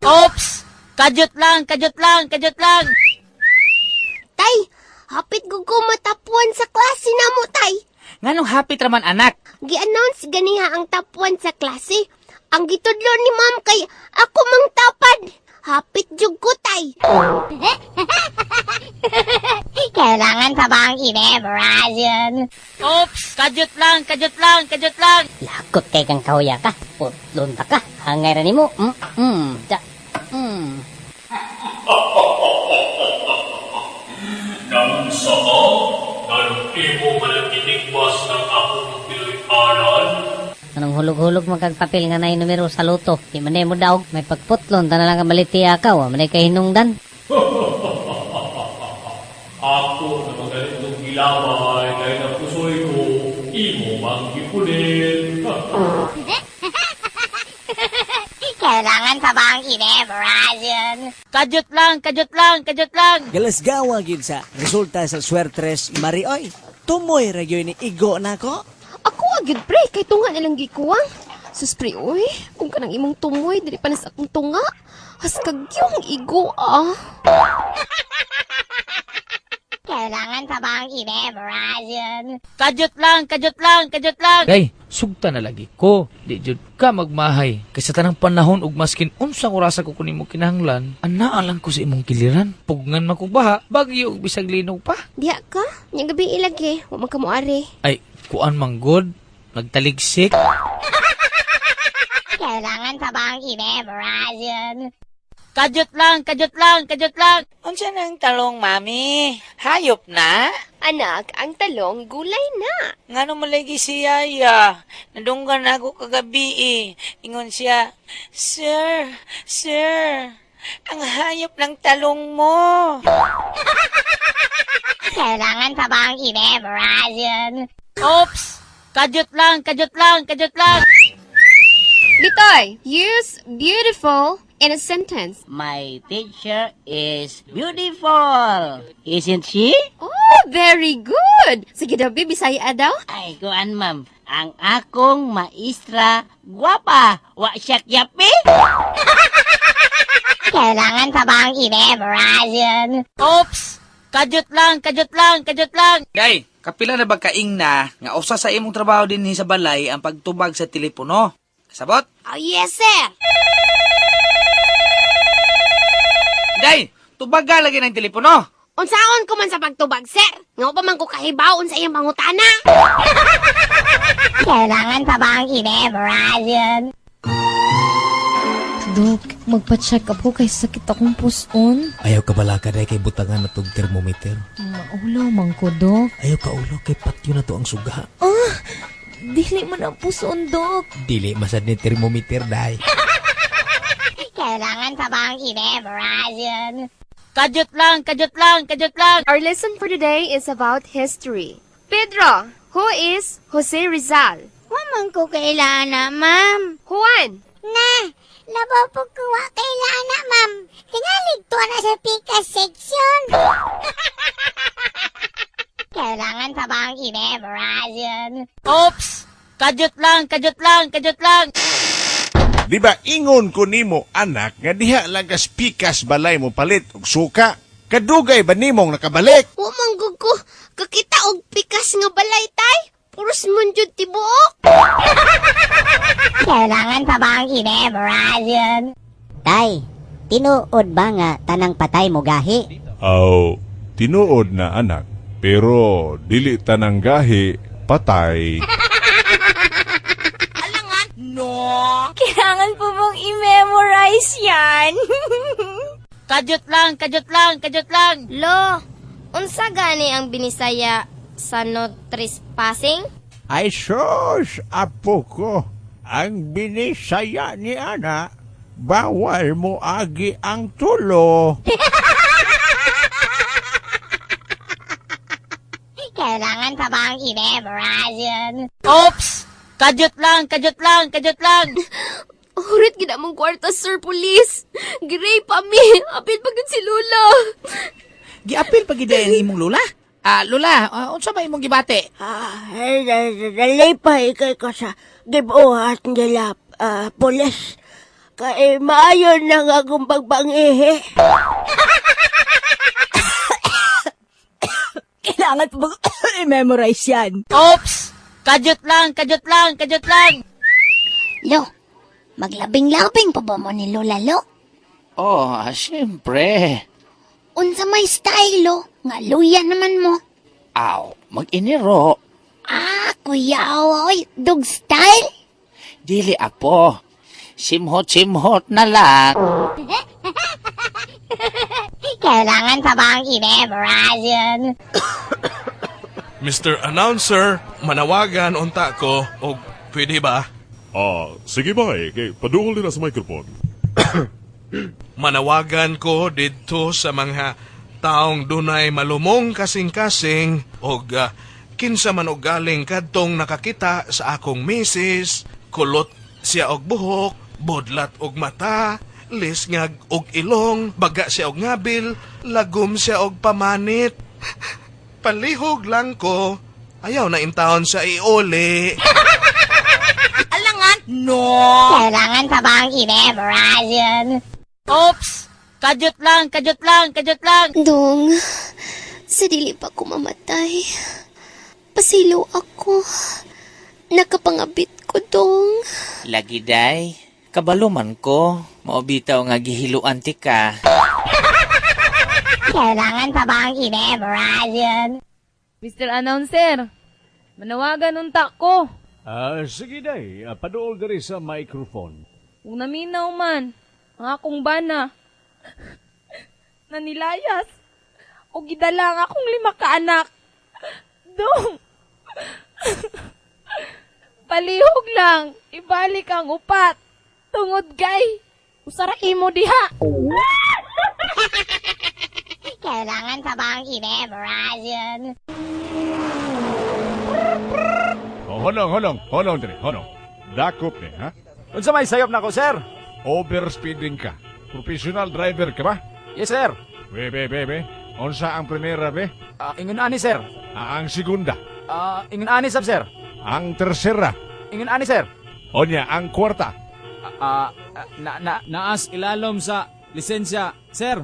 Oops! Kadyot lang, kadyot lang, kadyot lang! Tay, hapit gud ko matapuan sa klase namo, tay. Nganong hapit raman, anak? Gi-announce ganiha ang top 1 sa klase. Ang gitudlo ni ma'am kay ako mang tapad. Hapit jud ko, tay. Kailangan pa bang i-memorize yan? Oops! Kadyot lang, kadyot lang, kadyot lang! Lakot kay kang kahuya ka. Putlon ta ka. Hangay ra nimo. Da. Nang saa, nganong imo man ang ginigmas ng akong tiluy-anan? Anong hulog-hulog man kag papel nga nay numero sa luto. Di man mo daog. May pagputlon ta na lang ka malitiya ka. Wa man kay hinungdan. Ako na maganitong gilamay kay napusoy ko, imo mang gipunin. Kailangan pa bang i-memorize yan? Kadyot lang, kadyot lang, kadyot lang! Galasgawa gyud sa resulta sa swertres Marioy. Tumoy ra gyud ni igo nako. Ako agad pre, kay tunga nilang gikuwang. Sus pre, oy, kung kanang imong tumoy, dili pa nas akong tunga. Haskagyong igo ah. Kailangan pa bang i-memorize yan? Kadyot lang, kadyot lang, kadyot lang! Day, sugta na lagi ko. Di jud ka magmahay. Kay sa tanang panahon ug maskin unsang orasa ko kunin mo kinahanglan, anaa lang ko sa imong kiliran. Pugngan man kog baha, bagyo ug bisag linog pa. Diha ka, nya gabi ilagi, wa man ka moari. Ay, kuan man god, nagtaligsik. Kailangan pa bang i-memorize yan? Kadyot lang, kadyot lang, kadyot lang! Unsa nang talong, mami? Hayop na? Anak, ang talong gulay na. Ngano malagi si Yaya? Nadunggan ako kagabi eh. Ingon siya, "Sir, sir, ang hayop ng talong mo." Kailangan pa bang i-memorize yan? Oops! Kadyot lang, kadyot lang, kadyot lang! Bitoy, use "beautiful" in a sentence. My teacher is beautiful. Isn't she? Oh, very good. Sige daw, bi, Bisaya daw. Ay, kuan, ma'am. Ang akong maestra, guwapa. Wa siya kyapi. Kailangan pa bang i-memorize yan? Oops! Kadyot lang, kadyot lang, kadyot lang! Day, kapila na ba kaing na nga usa sa imong trabaho dinhi sa balay ang pagtubag sa telepono? Kasabot? Oh, yes, sir. Day, tubaga lagi ng telepono. Unsaon ko man sa pagtubag, sir? Nga pa man ko kahibaw unsa iyang pangutana. Kailangan pa bang i-memorize yan? Dok, magpa-check up ko kay sakit akong puson. Ayaw ka balaka, day, kay butangan na tog thermometer. Maulaw man ko, Dok. Ayaw ka ulo kay patyo na to ang suga. Ah! Dili man ang puson, Dok. Dili masad ni thermometer, day. Kailangan pa bang i-memorize yan? Kadyot lang, kadyot lang, kadyot lang! Our lesson for today is about history. Pedro, who is Jose Rizal? Wa man ko kaila, ma'am. Juan, Na, labaw po ko wa kaila, ma'am. Tingalig to na sa pikas section. Kailangan pa bang i-memorize yan? Oops! Kadyot lang, kadyot lang, kadyot lang! Di ba ingon ko nimo, anak, nga diha lang kas pikas balay mo palit og suka? Kadugay ba nimong nakabalik? Wa man gud ko kakita og pikas nga balay, tay. Puros man jud tibuok. Kailangan pa bang i-memorize yan? Tay, tinuod ba nga tanang patay mo gahi? Aw, tinuod na, anak. Pero dili tanang gahi patay. Kailangan po bang i-memorize yan? Kadyot lang, kadyot lang, kadyot lang! Lo, unsa gani ang Binisaya sa "no trespassing"? Ay sus, apo ko. Ang Binisaya ni ana, bawal mo agi ang tulo. Kailangan pa pa bang i-memorize yan? Oops! Kadyot lang, kadyot lang, kadyot lang! Hurit gid among kwarta, sir, police. Giray pa mi. Apil pa gud si Lola. Giapil pa gid ang imong lula. Ah, Lola, unsa ba imong gibati? Dali pa ikay ko sa gibuhat nila, pulis. Kay maayo na nga akong pagpangihi. Kailangan pa bang i-memorize yan? Oops! Kadyot lang, kadyot lang, kadyot lang! Lo, maglabing-labing pa ba mo ni Lola, Lo? Oh, siyempre. Unsa may style, Lo? Nga luya naman mo. Aw, mag-iniro. Ah, kuya, oy, dog style? Dili apo. Simhot-simhot na lang. Kailangan pa bang i-memorize yan? Mr. Announcer, manawagan unta ko og pwede ba? Ah, sige ba eh, kay paduol nila sa microphone. Manawagan ko didto sa mga taong dunay malumong kasing-kasing og kinsa man og galing kadtong nakakita sa akong misis, kulot siya og buhok, budlat og mata, lisngag og ilong, baga siya og ngabil, lagom siya og pamanit. Palihog lang ko, ayaw na intawon sa iuli. Alangan! No! Kailangan pa bang i-memorize yan? Oops! Kadyot lang, kadyot lang, kadyot lang! Dong, sa dili pa ko mamatay. Pasilo ako. Nakapangabit ko, Dong. Lagi day, kabalo man ko. Maobitaw nga gihiluan ti ka. Kailangan pa bang i-memorize yan? Mr. Announcer, manawagan unta ko. Ah, sige day, paduol diri sa microphone. Ug naminaw man ang akong bana. Nanilayas. Og gidala ang akong 5 ka anak. Dong. Palihog lang, ibalik ang upat. Tungod kay usara imo diha. Kailangan pa bang i-memorize yan? Oh, honong, honong, honong diri, honong. Dakop ni, ha? Unsa may sayop nako, sir? Overspeeding ka. Professional driver ka ba? Yes, sir. Be, be, be, be. Unsa ang primera, be? Ingon ani, sir. Ang segunda. Ingon ani sab, sir. Ang tersera. Ingon ani, sir. Onya, ang kwarta. Na na naas ilalom sa lisensya, sir.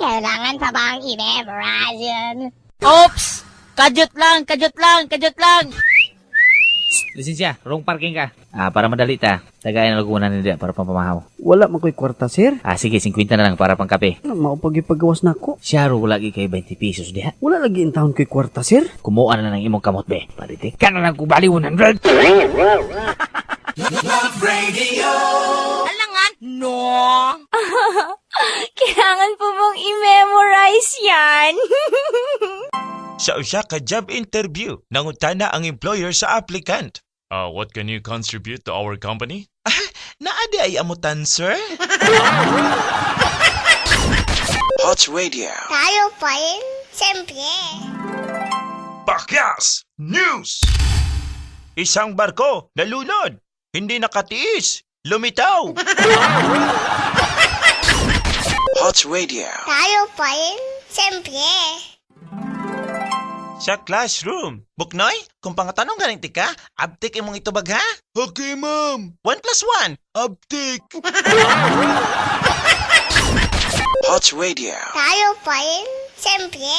Kailangan pa bang i-memorize yan? Oops! Kadyot lang, kadyot lang, kadyot lang! Lisensya, wrong parking ka. Ah, para madali ta. Tagayan na lagunan nila para pampamahaw. Wala man ko'y kwarta, sir. Ah, sige, 50 na lang para pangkape. Maupag-ipagawas na ako. Siya ro wala gi kay 20 pesos diha. Wala lagi in taon ko'y kwarta, sir. Kumuha na lang imong kamot be. Parite ka na lang kung bali 100. Love Radio! Alangan! No! Kailangan po bang i-memorize yan? Sa usa ka job interview, nangutana ang employer sa applicant. What can you contribute to our company? Naa di ay amutan, sir? Hot Radio. Tayo pa rin, siyempre. Bakyas News! Isang barko nalunod, hindi nakatiis, lumitaw. Hot Radio. Tayo pa rin, siyempre. Sa classroom. Buknoy, kung pangatanong ganing tika, abtik imong itubag ha? Okay, ma'am. 1 plus 1. Abtik. Hot Radio. Tayo pa rin, siyempre.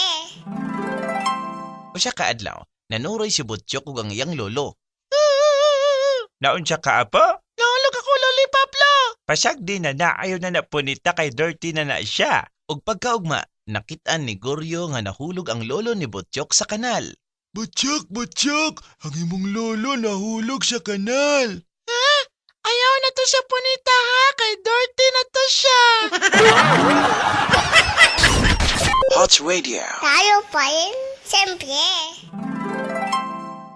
Usa ka adlaw, nanuroy si Butchok ug ang iyang lolo. Naunsa ka apo? Nahulog ako lollipop lo. Pasag di na na ayaw na na punita kay dirty na na siya. Ug pagkaugma, nakitaan ni Goryo nga nahulog ang lolo ni Butchok sa kanal. Butchok, Butchok, ang imong lolo nahulog sa kanal. Ha? Ayaw na to siya punita ha, kay dirty na to siya. Hot Radio. Tayo pa rin, siyempre.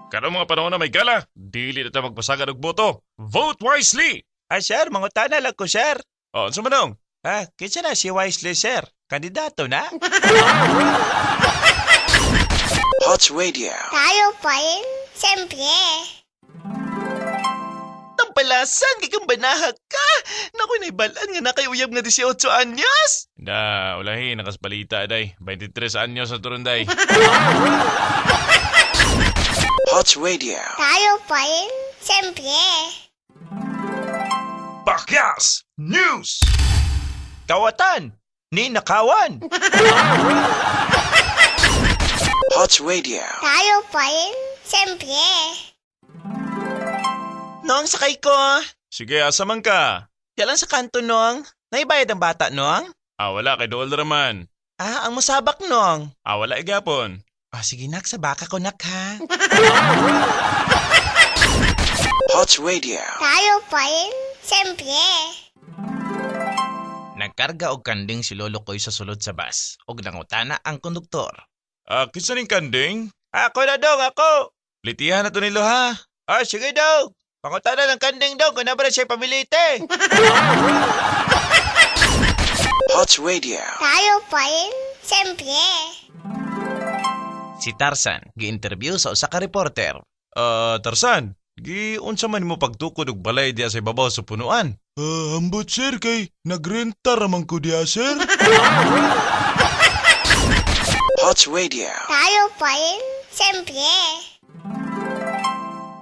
Karong mga panahon na may gala, dili na ta magpasagan og boto. Vote wisely. Ah, sir, mangutana lang ko, sir. Oh, unsa man nung? Ah, kinsa na si Wisely, sir? Kandidato na? Hot Radio. Tayo pa rin, siyempre. Tampalasan, kay kang banahag ka! Naku, naibalan nga na kay uyab nga 18 anyos! Da, ulahi, nakasbalita, day. 23 anyos sa turun, day. Hot Radio. Tayo pa rin, siyempre. Bakyas News! Kawatan! Ni Nakawan! Hot Radio. Tayo pa rin, siyempre. Nong, sakay ko! Sige, asa man ka? Diyan lang sa kanto, Nong. Naibayad ang bata, Nong? Ah, wala, kay dool raman. Ah, ang musabak, Nong. Ah, wala, igapon. Ah, sige, nak. Sa baka ko, nak, ha? Hot Radio. Tayo pa rin, siyempre. Nagkarga og kanding si Lolo Koy sa sulod sa bus og nangutana ang konduktor. Ah, kinsa ning kanding? Ako na dong, ako! Litihan na to nilo, ha? Ah, sige dong! Pangutana ng kanding dong kung nabara siya pamilite. Hot Radio. Tayo pa rin, siyempre. Si Tarzan, gi-interview sa usa ka reporter. Ah, Tarzan, gi unsa man nimo pagtukod og balay diya sa ibabaw sa punuan? Ah, ambot sir kay nagrenta ra man ko diya sir. Hot Radio. Tayo pa rin, siyempre.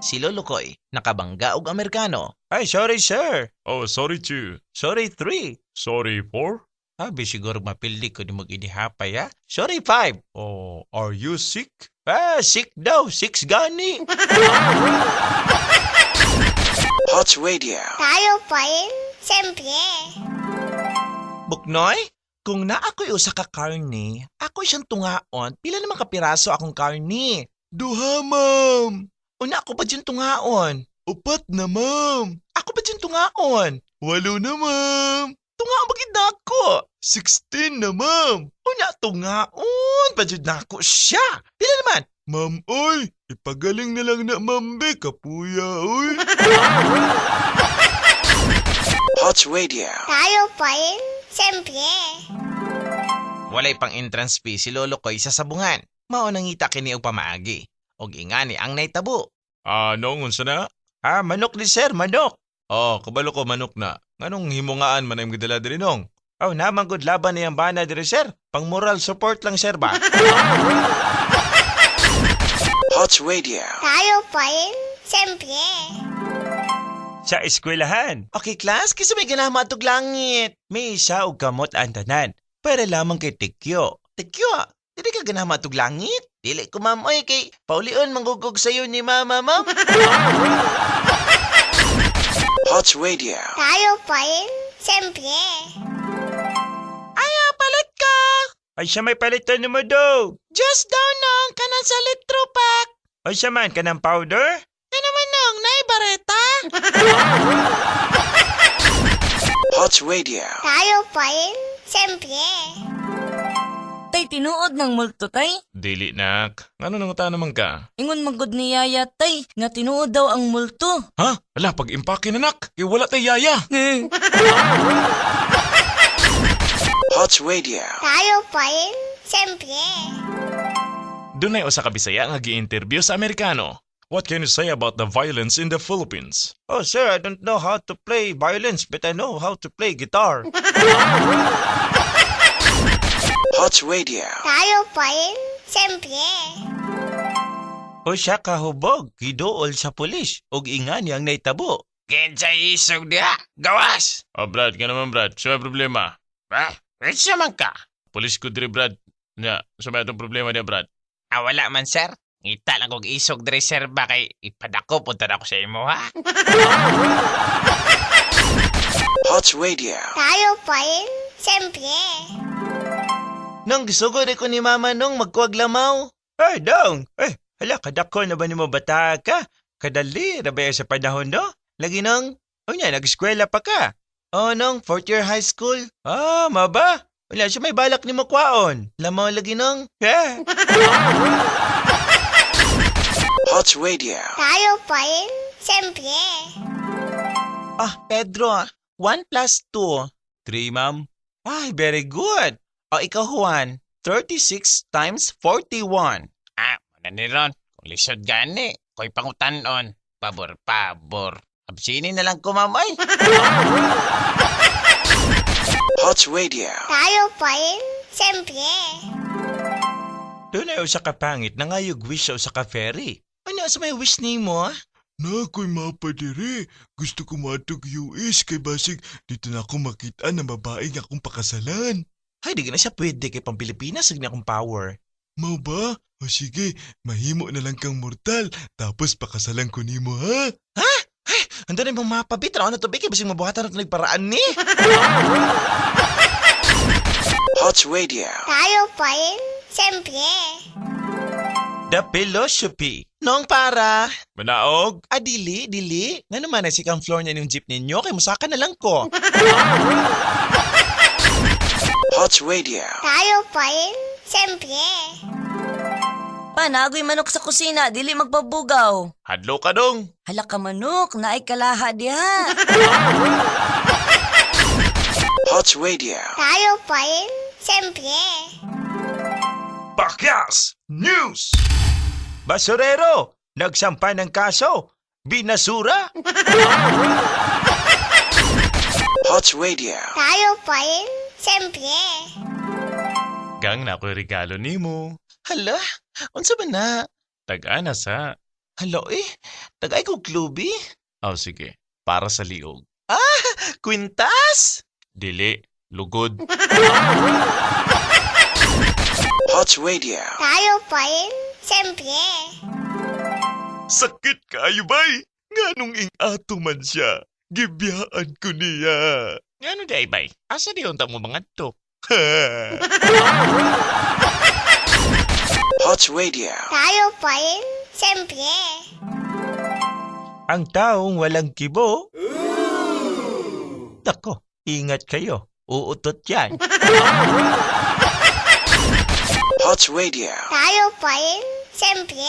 Si Lolo Koy, nakabangga og Amerikano. Ay, sorry sir. Oh, sorry two. Sorry three. Sorry four. Abi siguro mapildi ko ni mag inihapay ha. Sorry five. Oh, are you sick? Ah, sick daw. Six gani. Hot Radio. Tayo pa rin, siyempre. Buknoy, kung naa ko'y usa ka karne, ako siyang tungaon, pila naman ka piraso akong karne? Duha, ma'am. Una ako pa dyan tungaon. Upat na, ma'am. Ako pa dyan tungaon. Walo na, ma'am. Tungaon ba gid nako? 16 na, ma'am. Una tungaon pa jud nako siya. Pila naman? Ma'am, oy, ipagaling na lang na, ma'am, be, kapuya, oy. Hot Radio. Tayo pa rin, siyempre. Walay pang entrance fee si Lolo Koy sa sabungan. Mao nangita kini og pamaagi. Og ingani ang naitabo. Ah, noong unsa na? Ah, manok ni sir, manok. Oh, kabalo ko manok na. Nganong himungaan man ang gidala diri nong? Aw, naman gud laban niyang bana diri sir. Pang moral support lang sir ba? Hot Radio. Tayo pa rin, siyempre. Sa eskwelahan. Okay, class, kasi may ganahan maatog langit. May isa og kamot ang tanan. Para lamang kay Tikyo. Tikyo, dili ka ganahan maatog langit? Dili ko, ma'am. Oy, kay paulion manggugog sa'yo ni mama, ma'am. Hot Radio. Tayo pa rin, siyempre. Ay, palit ka! Ay, siya may palitan mo daw. Just daw nong, kanan sa litro pack. Ay, siya man, kanang powder? Yan naman nong, naibareta. Hot Radio. Tayo pa rin, siyempre. Tay, tinuod ng multo, tay. Dili nak. Ngano nangutana naman ka? Ingon magod ni Yaya, tay, nga tinuod daw ang multo. Ha? Ala, pag-impake na nak. Kay wala tay yaya. Hot Radio. Tayo pa rin, siyempre. Dunay usa ka Bisaya nga gi-interview sa Amerikano. What can you say about the violence in the Philippines? Oh, sir, I don't know how to play violins, but I know how to play guitar. Hot Radio. Tayo pa rin, siyempre. O siya kahubog, giduol sa pulis, og ingani ang naitabo. Kinsay isog diha, gawas! Oh, Brad, ka naman, Brad. Sa may problema. Ah, siya man ka. Pulis ko diri, Brad. Nya, sa may atong problema niya, Brad. Ah, wala man, sir. Ngita lang kog isog diri, sir, ba kay ipadako punta na ako sa imo, ha? Hot Radio. Tayo pa rin, siyempre. Nung gisugod ko ni mama nung magkuwag lamaw. Ay, dong! Ay, hala, kadako na ba ni mo bata ka? Kadali, na ba sa panahon, no? Lagi nung, unya, nag-eskwela pa ka. Oh, nung, fourth year high school. Ah, maba? Wala siya may balak ni mo kwaon. Lamaw lagi nung. Yeah. Hot Radio. Tayo pa rin, siyempre. Ah, Pedro, 1 plus 2. 3, ma'am. Ay, very good. O ikaw, Juan, 36 times 41. Ah, mao na ni ron. Kung lisod gani, ko'y pangutanon. Pabor, pabor. Absinin na lang ko, mamay. Hot Radio. Tayo pa rin, siyempre. Dunay usa ka pangit nangayog wish sa usa ka fairy. Ano sa may wish nimo, ah? Na ako'y mapa dire. Gusto ko maadtog US kay basig dito na ako makita ng babae nga akong pakasalan. Hay, di na siya pwede kay pang Pilipinas ug akong power. Mao ba? O sige, mahimo na lang kang mortal tapos pakasalan ko nimo, ha? Ha? Ay, ando na imong mapa bi. Tanaw na to bi kay basig mabuhatan na paraan ni. Hot Radio. Tayo pa rin, siyempre. The Philosophy. Noong para. Manaog? Ah, dili, dili. Nga naman na second floor niya yung jeep ninyo, kay musaka na lang ko. Hot Radio. Tayo pa rin, siyempre. Panagoy manok sa kusina, dili magpabugaw. Hadlo ka dong. Hala ka manok, naay kalaha diha. Hot Radio. Tayo pa rin, siyempre. Bakyas News! Basurero, nagsampa ng kaso. Binasura? Hot Radio. Tayo pa rin, siyempre. Gang na ako'y regalo nimo. Hala, unsa ba na? Tag-ana sa. Hala eh, tagay ko klubi. Oh, sige. Para sa liog. Ah, kwintas? Dili, lugod. Hot Radio. Tayo pa rin, siyempre. Sakit kaayo bay. Nganong ing-ato man siya. Gibiyaan ko niya. Ngano di ay bay? Asa di unta mo mga to? Hot Radio. Tayo pa rin, siyempre. Ang taong walang kibo. Nako, ingat kayo. Uutot yan. Hot Radio. Tayo pa rin, siyempre.